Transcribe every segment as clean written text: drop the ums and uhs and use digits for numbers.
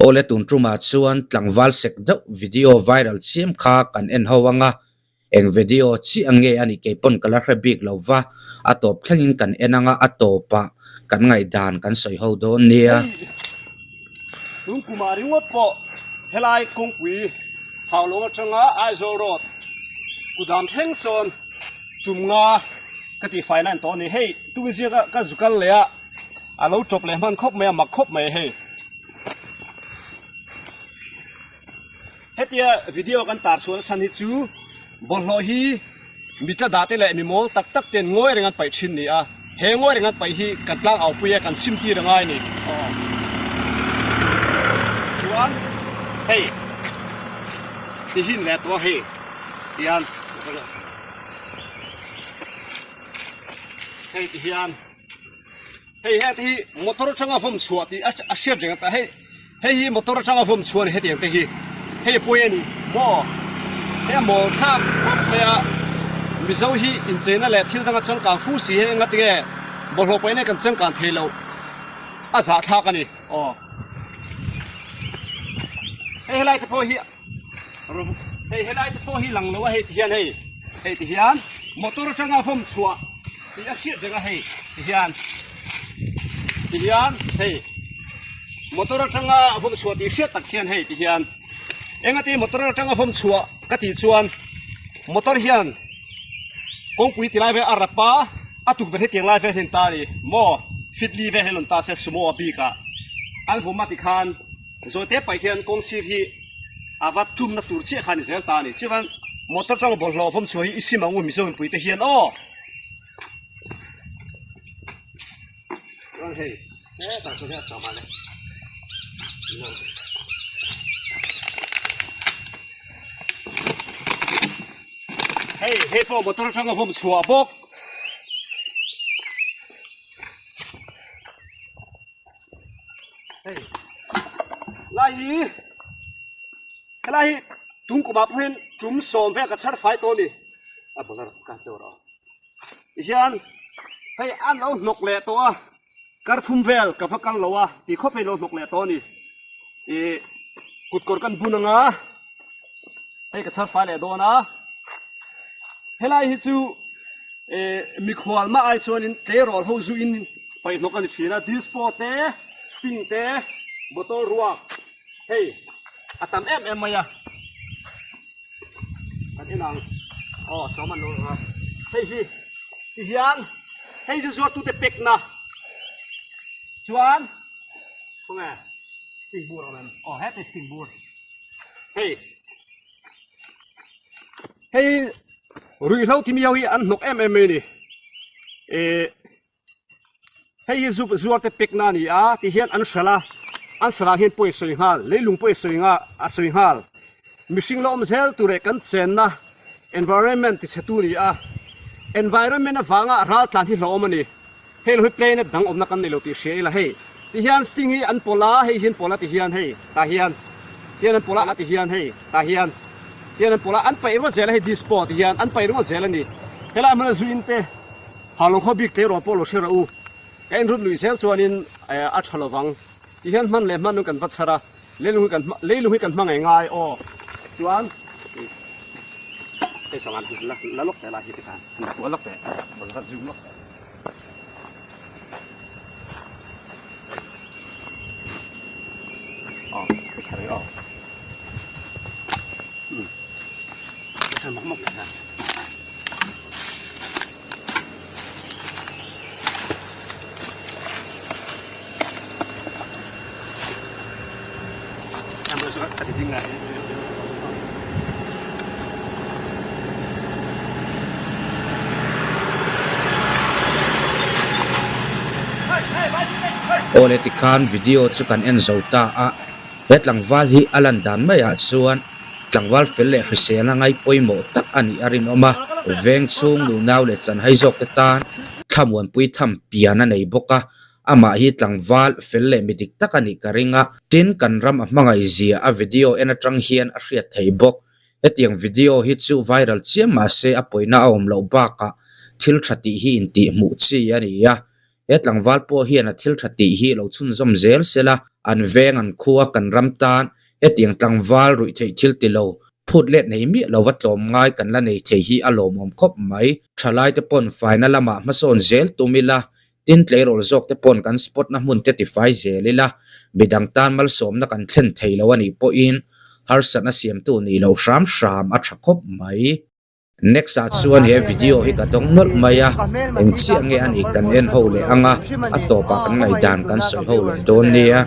Awle tun tumah chuan tlangval sek deuh video viral chiam kha kan en ho anga, eng video chiah nge a nih kei pawn ka la hre bik lo va, a tawp thlengin kan en anga a tawpah kan ngaihdan kan sawi ho dawn nia. Hei tun kumah ringawt pawh helai kawngpui Haulawng atanga Aizawl road kudam thleng sawn tum nga ka tihfai na an tawh a ni. Hei tuizia ka zu kal leh a. A lo tawp leh hman khawp mai a, mak khawp mai hei. Hetia video kan tar chhuah na chhan hi chu bawlhhlawh hi mi tla dah te leh mi mawl tak tak ten ngawi reng an paih thin ni a, he ngawi reng an paih hi kan tlang au pui a kan sim tir a ngai ni. Chuan hei ti hin leh tawh a hei tian hei ti hian. Hei heng te hi motor atanga vawm chhuah tih a hriat reng ata hei hei hi motor atanga vawm chhuah a ni hetiang te hi hei pawi a ni maw hei a mawl thlak khawp mai a Mizo hi incheina leh thil danga changkang fu si hi enga tinge bawlhhlawh paihna kan changkang thei loh a zahthlak a ni aw hei helai te pawh hi hei helai te pawh hi lang lo a hei ti hian hei hei ti hian motor atanga vawm chhuah. Tih a hriat reng a hei ti hian ti hian hei motor atanga vawm chhuah tih hriat tak hian hei ti hian engati motor atanga vawm chhuah ka tih chuan motor hian kawngpui ti lai vel a rap a a tukverh hetiang lai vel hi an ta a ni maw fitli vel hi an rawn ta se sumo a bik ah an vawm a tikhan zawite paih hian kawng sir hi a va tumna tur chiah kha a ni zel ta a ni chuan motor atanga bawlhhlawh vawm chhuah hi i sim ang u mizo mipui te hian aw. Hei hei pawh motor atanga vawm chhuah bawk. Hei lai hi helai hi tung kumah pawh hian tum sawm vel ka chhar fai tawh a ni. A bula rawh ka teuh rawh. Tihian hei an lo hnawk leh tawh a, kar thum vel ka va kal lo a ti khawp hei lo hnawk leh tawh a ni. Ih kut kawr kan bun anga hei ka chhar fai leh dawn a, helai hi chu ih mikhual mah ai chuanin tleirawl ho zuin paihhnawk a ni thin a, dispo te, sting te, bottle ruak hei a tam em em mai a. Kan en ang aw sawm an lo a hei hi ti hian hei chu zuar tute pek na chuan khawnge sting bur awm em aw heti sting bur hei hei ruihhlo timi ho hi an hnawk em em mai a ni eh. Hei hi zu zuar te pek na a ni a ti hian an hralh a, an sarah hian pawi a sawi nghal, leilung pawi a sawi nga a sawi nghal. Mihring la awm zel tur leh kan chenna environment ti chhe tu a ni a, environment avanga ral tlan hi hlauhawm a ni. Hei lo hi planet dang awmna kan nei lo tih hria ila hei ti hian sting hi an pawlh a, hei hian pawlh a ti hian hei tah hian hian an pawlh a ti hian hei tah hian hian an pawlh a an paih ringawt zel a hei dispo ti hian an paih ringawt zel a ni. Helai hmuna zu in te. Ha lo khaw bik tleirawl pawh lo hre rawh u, ka inrut luih zel chuanin a tha lovang ti hian hman leh hman kan va chhar a, leilung hi kan leilung hi kan hmangaih ngai aw chuan hei sawng an la la lawk teh lai hi tikhan han kual lawk teh rawn rat zum lawk teh. Aw ka chhar aw um ka chhar mawk mawk leh khan. Awle tikhan video chu kan en zo ta a, he tlangval hi a lan dan maiah chuan Tlangval fel leh hriselna ngai pawimawh tak a nih a rinawm a, veng chhung nunau leh chanhai zawk te tan thlamuanpui tham pian a nei bawk a, amah hi tlangval fel leh mi dik tak a nih ka ring a, tin kan ram a hmangaih zia a video en atang hian a hriat thei bawk. Hetiang video hi chu viral chiam mahse a pawina a awm loh bakah thil tha tih hi intihhmuh chi a ni a, He tlangval pawh hian a thil tha tih hi lo chhunzawm zel se la. An veng an khua kan ram tan hetiang tlangval ruih theih thil ti lo, phut let nei miah lova tlawm ngai kan la nei thei hi a lawmawm khawp mai. Thalai te pawn faina lamah hmasawn zel tum ila, tin tleirawl zawk te pawn kan spot na hmun te tifai zel ila, midang tan malsawmna kan thlen thei lo a nih pawhin harsatna siamtu nih loh hram hram a tha khawp mai. Next ah chuan he video hi ka dawng nawlh mai a, eng chiah nge a nih kan en ho leh ang a, a tawpah kan ngaihdan kan sawi ho leh dawn nia.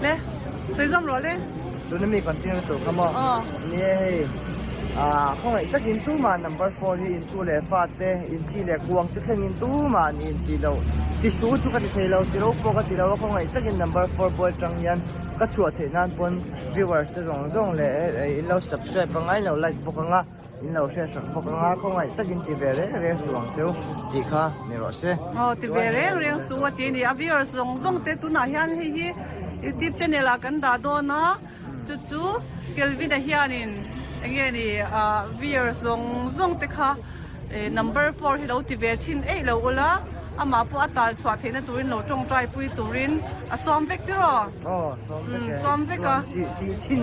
Le, sawi zawm rawh le. Tuna mi kan tir tur kha maw? Ni e hei, ah khawngaih takin tumah number four hi in tu leh fa te, in chi leh kuang te thlengin tumah an in ti lo. Ti su chu ka ti thei lo, ti ro pawh ka ti lo a, khawngaih takin number four boy atang hian ka chhuah theih nan pawn viewers te zawng zawng leh in lo subscribe anga in lo like bawk anga. In lo hriat sak bawk anga khawngaih takin ti ve reng reng suh ang cheu tih kha ni rawh se. Aw ti ve reng reng suh a ti a ni. A viewers zawng zawng te tunah hian hei hi youtube channel ah kan dah dawn a, chu chu Kelvin-a hianin eng nge ni ah viewers zawng zawng te kha number four hi lo ti ve chhin eih lo ula, amah pawh a tal chhuah theihna turin lo tawngtai pui turin a sawm vek tiraw. Aw sawm vek e. Sawm vek a. Tih tih chhin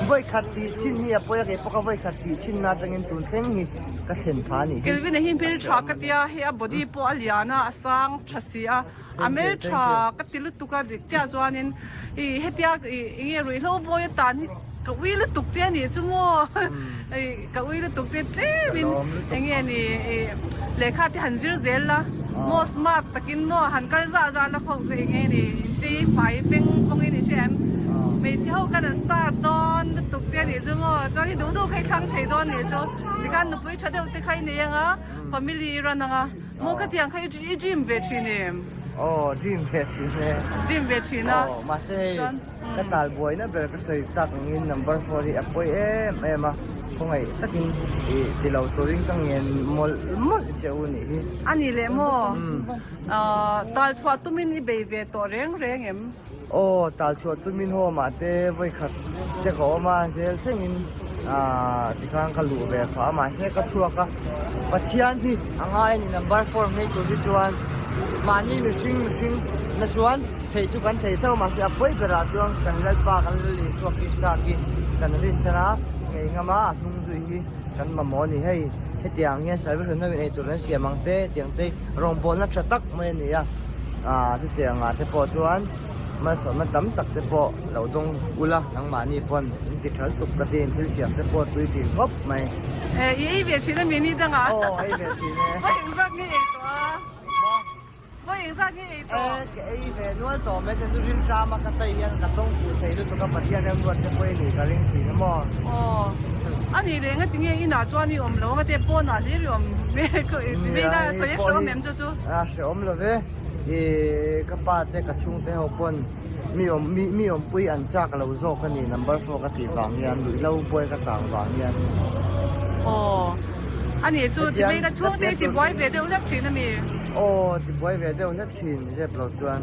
vawi khat tih chhin hi a pawi a kei pawh ka vawi khat tih chhin na atangin tun thleng hi ka thlen pha a nih hi. Kelvin a hi hmel tha ka tia hei a body pawh a lian a a sang tha si a a hmel tha ka ti lutuk a dik chiah chuanin ih hetia ih enge ruihhlo bawi atan hi ka ui lutuk che a nih chu maw ih ka ui lutuk che tlemin enge ni ih lehkha te han zir zel la maw smart takin maw han kal zah zah la khawk eng nge ni inchei fai peng pawngin i hria em hmeichhe ho khan an start dawn lutuk che anih chu maw chuan i duh duh kha i thlang thei dawn anih chu tikhan nupui tha deuh te kha i nei anga family i run anga maw khatiang kha i dream ve thin em? Aw dream ve thin e. Dream ve thin a. Aw mahse hei ka tal buaina ber ka sawi tak angin number four hi a pawi em em a khawngaih takin ih ti lo turin ka ngen mawlh mawlh che u nih hi. A ni leh maw? Tal chhuah tumin i bei ve tawh reng reng em? Aw, tal chhuah tumin home ah te vawi khat te ka awm a, zel thlengin tikhan ka luh ve phah a, mahse ka chhuak a, Pathian hi a ngai a ni number four hmei tur hi chuan mahni mihring mihring na chuan theih chu kan thei tho mahse a pawi berah chuan kan Lalpa kan Lal Isua Krista khi kan rinchhan a, ngei ngam a, a hnung zui hi kan mamawh a ni hei hetiang hian salvation ho in eitur an siam ang te hetiang te rawngbawlna tha tak mai a ni a ah chutiang ah te pawh chuan malsawmna tam tak te pawh lo dawng ula nangmahni pawn in ti tha lutuk ka tin thil siam te pawh tui thin khawp mai. Eh i ei ve thin a mi ni dangah. Aw ei ve thin e. Vawi engzat nge ei tawh a? Maw? Vawi engzat nge ei tawh? Eh ka ei ve nual tawh mai chuan chu rin ṭam a ka tai hian ka tawng fuh thei lutuk a Pathian remruat te pawh i nih ka ring thin a maw? Aw a nih leh engati nge inah chuan i awm lo ang a te pawnah hlir i awm nge i la sawi a hrehawm em chu chu? A hrehawm lo ve ih ka pa te ka chhungte ho pawn mi awm mi mi awmpui an chak lo zawk a ni number four ka tih vang hian ruihhlo buai ka tang vang hian. Aw a nih chu ti mai chhungte i tibuai ve deuh hlek thin a mi? Aw tibuai ve deuh hlek thin zep lo chuan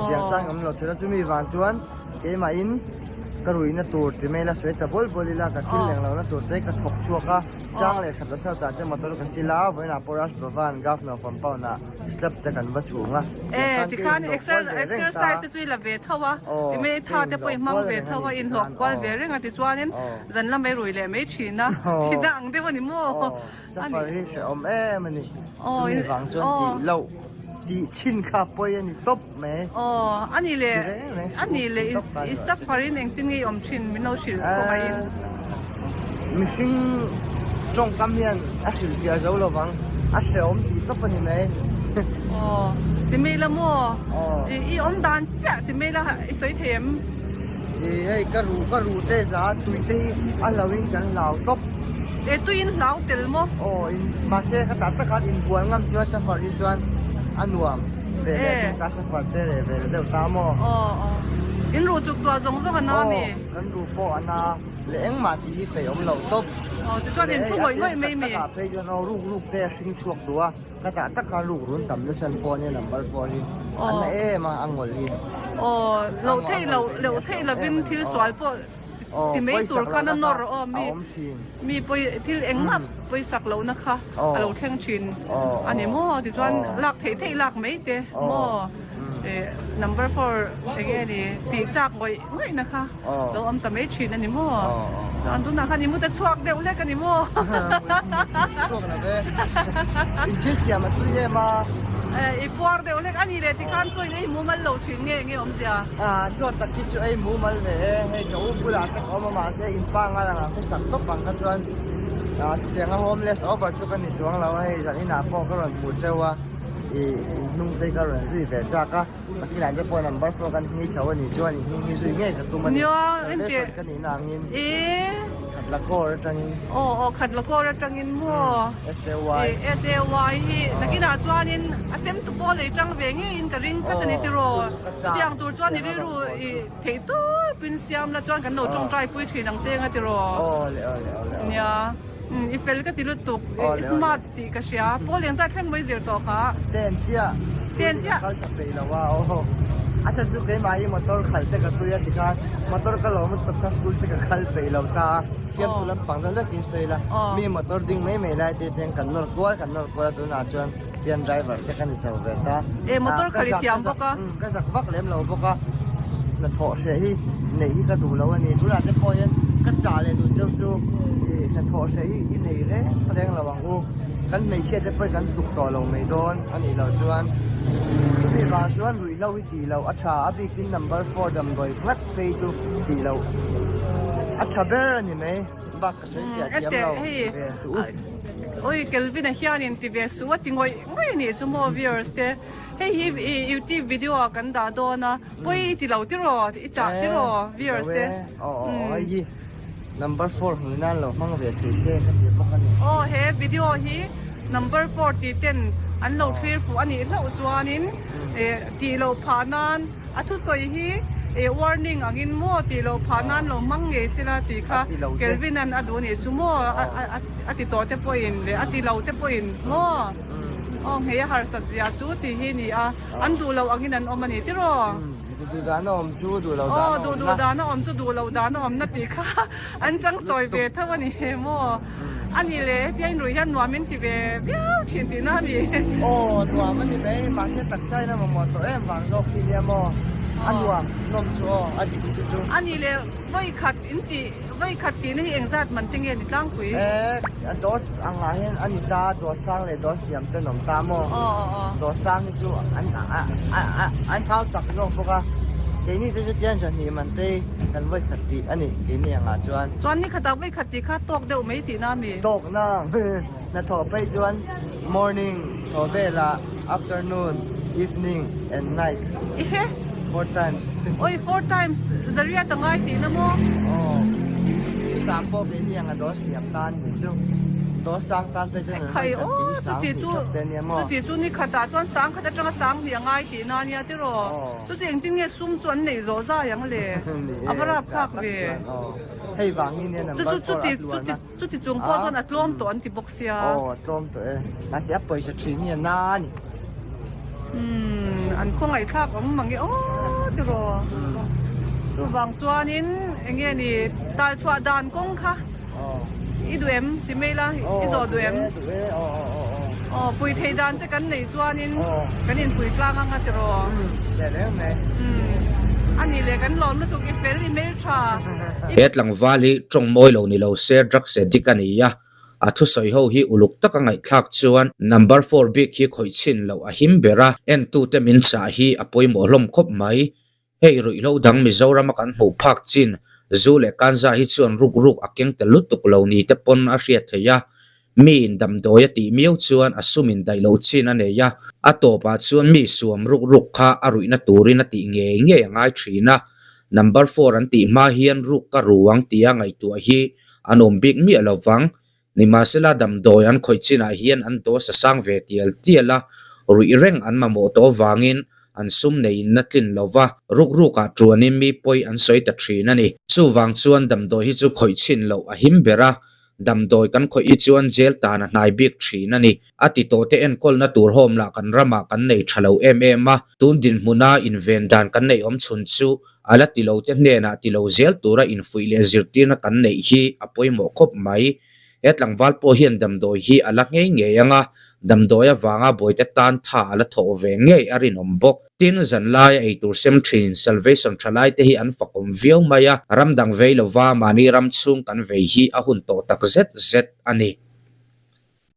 tiang chang awm lo thei chumi vang chuan keimahin ka ruihna tur ti mai la sawi ta bawl bawl ila ka thil leng lohna tur te ka thawk chhuak a chang leh khat la sawtah te motor ka sil a vawiinah pawh Raj Bhavan Governor compound ah step te kan va chhung a E tikhan exercise te chu i la ve tho a ti mai tha te pawh i hmang ve tho a inhlawk kual ve reng a tichuanin zan lamah i rui leh mai thin a thihna ang deuh a ni maw? Safar hi hrehawm em a ni. Chumi vang chuan tih loh tih chhin kha pawi a ni tawp mai. Aw a ni leh a ni leh i safar in engtin nge i awm thin min lo hrilh khawngaihin. Mihring tawngkam hian a hrilh fiah zo lo vang a hrehawm tih tawp a ni mai. Aw ti mai la maw i awm dan chiah ti mai la i sawi thei em? Ih hei ka ruh ka ruh te za tui te hi a hlo in kan hlau tawp. E tui in hlau tel maw? Aw in mahse ka tak tak khan inbual ngam chuan safar hi chuan a nuam ve leh chu ka safar te leh ve leh deuh ta maw? Aw aw in ruh chuk tuah zawng zawng a na mi? Aw kan ruh pawh a na leh engmah tih hi peih awm loh tawp. Aw tichuan in thu ngawih ngawih mai mi. Takah phei chuan aw ruk ruk te a hring chhuak duh a, ka tah takah ruk run tam na chhan pawh ania number four hi a na em a a ngawlh hi. Aw loh theih loh loh theih lovin thil sual pawh ti mai tur khan a nawr aw mi mi pawi thil engmah pawisak lohna kha a lo thleng thin a ni maw tichuan lak theih theih lak mai te maw number four eng nge ni tih chak ngawih ngawih na kha lo awm ta mai thin a ni maw chuan tunah khan i mut a chhuak deuh hlek a ni maw chhuak lo ve in thil siam a tui em a i puar deuh hlek a ni leh tikhan chaw in ei mumal lo thin nge nge awmzia Ah chuan tak hi chu ei mumal ve e, hei ka u bulah te ka awm a mahse in pa ngal ang ah khawsak tawp ang kha chuan ah chutiang a homeless over chu ka ni chuang lo a hei zan inah pawh ka rawn hmuh cheu a ih in hnung te ka rawn zui ve chak a pakinah te pawh number four kan hming chho a nih chuan in hnung hi zui ngei ka tum a ni salvation ka nihna angin khat la kawr atangin aw aw khat la kawr atangin maw SAY SAY hi nakinah chuanin a sem tu pawh lei tang ve ngeiin ka ring tlat a ni tiraw chutiang tur chuan i rilru i theih tawpin siam la chuan kan lo tawngtai pui thin ang che anga tiraw nia i fel ka ti lutuk i smart tih ka hria pawl eng zat thleng mai zir tawh kha ten chiah ten chiah kal chak peih lo a aw a chhan chu keimah hi motor khalh te ka tui a tikhan motor ka lo lutuk kha school te ka kal peih lo ta a fiamthu lampang deuh hlekin sawi ila mi motor ding mai mai lai te ten kan nawr kual kan nawr kual a tunah chuan Tian driver te ka ni chho ve ta. E motor khalh i thiam bawk a. Ka zak vak lem lo bawk a. Hnathawh hreh hi neih hi ka duh lo a ni. Tunah te pawh hian ka chah leh duh deuh chu hnathawh hreh hi i nei reng reng lo ang u. Kan hmeichhia te pawh hi kan tuk tawh lo mai dawn a nih loh chuan. Chumi vang chuan ruihhlo hi tih loh a tha a bikin number four damdawi ngat phei chu tih loh a tha ber a ni mai. Bak ka sawi fiah thiam lo ti ve suh u. Oi Kelvin a hianin ti ve suh a ti ngawih ngawih anih chu maw viewers te. Hei hi youtube video ah kan dah dawn a pawi i ti lo tiraw i chah tiraw viewers te. Aw aw hei hi number four hmuh nan lo hmang ve thei se ka ti bawk a ni. Aw he video hi number four ti ten an lo thlir fuh anih hlauh chuanin tih loh phah nan A thusawi hi eh warning angin maw tih loh phah nan lo hmang ngei sila tih kha Kelvin-a'n a duh anih chu maw a ti tawh te pawhin leh a ti lo te pawhin maw aw nghei a harsat zia chu tih hi ni a, an duh loh angin an awm a ni tiraw? Duh duh dan a awm chu duh loh dan a awm na. Aw duh duh dan a awm chu duh loh dan a awm na tih kha an chang chawi ve tho a ni maw? A ni le, hetia inruih hian nuam in ti ve viau thin tihna a ni. Aw, nuam a ni mai, mahse taksa in a mamawh tawh em vang zawk hi nia maw? A nuam, nawm chu aw, a dik chu chu. A ni le, vawi khat in tih, vawi khat tihna hi engzat man te nge ni tlangpui? E, a dose angah hian a ni ta, dose sang leh dose hniam te an awm ta maw? Aw, aw, aw. Dose sang hi chu an a a a an hau tak zawk bawk a, keini te chu tian zahnih man te kan vawi khat tih a ni keini angah chuan. Chuan ni khatah vawi khat tih kha tawk deuh mai tihna a mi? Tawk na hnathawh phei chuan morning thawh velah afternoon, evening and night. Ehe! Four times. Oi four times zariat a ngai tihna maw? Aw chutah pawh keini ang a dose hniam tan ni chu dose sang tan phei chuan an vawi khat tih hi sang hnih khat te ania maw? Chuti chu ni khatah chuan sang khat atanga sang hnih a ngai tihna ania tiraw? Chu chu engtin nge sum chu an neih zawh zai ang le? A va rap thlak ve. Hei vang hi nia number four a tluan a. Chuti chung pawh chuan a tlawm tawh an ti bawk sia. Aw a tlawm tawh e. Mahse a pawisa thin hi a na a ni. Umm an khawngaihthlak awm mang e aw tiraw. Chuvang chuanin eng nge ni tal chhuah dan kawng kha i duh em ti mai la i zawh duh em? Aw pui thei dan te kan neih chuanin kan inpui tlang anga tiraw? Umm a nih leh kan lawm lutuk i fel i hmeltha. He tlangval hi tawng mawi lo ni lo se drugs addict a ni a, a thusawi ho hi uluk taka ngaihthlak chuan number four bik hi khawih chhin loh a him ber a, entute min chah hi a pawimawh hlawm khawp mai. Hei ruihhlo dang Mizorama kan hmuh phak chin zu leh kanza hi chuan ruk ruk a keng tel lutuk lo ni te pawn a hriat theih a, mi in damdawi a tih miau chuan a sum in daih loh chin a nei a, a tawpah chuan mi suam ruk ruk kha a ruihna turin a tih ngei ngei a ngai thin a, number four an tih hma hian ruk ka ru ang tia ngaihtuah hi an awm bik miah lo vang. Nimahsela damdawi an khawih chinah hian an dose a sang ve tial tial a, ruih reng an mamawh tawh avangin an sum neiin na tlin lo va, rukrukah tuanin mi pawi an sawi ta thin a ni. Chuvang chuan damdawi hi chu khawih chhin loh a him ber a. Damdawi kan khawih hi chuan jail tan a hnai bik thin a ni. A ti tawhte enkawlna tur home lah kan ramah kan nei tha lo em em a, tun dinhmuna inven dan kan neih awm chhun chu a la ti lote hnenah ti lo zel tura infuih leh zirtirna kan neih hi a pawimawh khawp mai. He tlangval pawh hian damdawi hi a la ngei ngei ang a, damdawi avanga bawihte tan tha a la thawh ve ngei a rinawm bawk. Tin, zanlaia eitur sem thin Salvation thalaite hi an fakawm viau mai a, ram dang vei lova mahni ram chhung kan vei hi a hun tawh tak zet zet a ni.